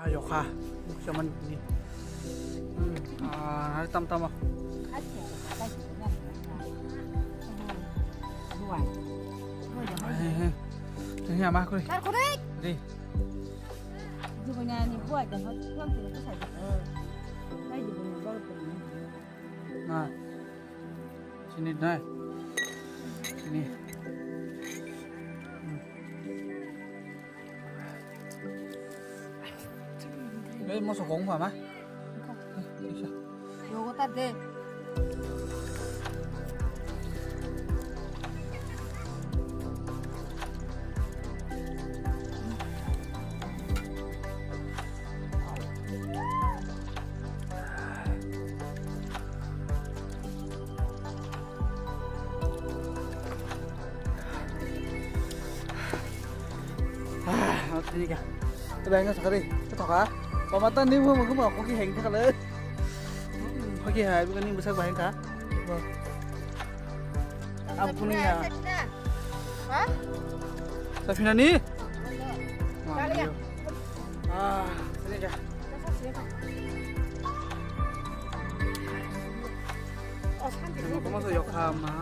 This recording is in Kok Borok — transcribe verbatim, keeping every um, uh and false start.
Ayo kha, jaman ni. Hmm, ah, hari tam tamo. He, he. Ini ama aku. Kar kore. Di. Jibanya ni buat dan hot tuang tidak tu saja. Nai jibanya baru tu. Na. Sini nai. Sini. Hmm. Ei, moso kong pha ma. Yogo ta de. Ah, thani ka. Tebeng no sakari. Thoka. Pamata ni mo mo mo koki heng thakale. Koki hai bukan ni besar baheng ka. Ampuni ya. Hah? Safina ni? Kali ya. Ah, sini ka. Kamu, kamu tuh yok sama.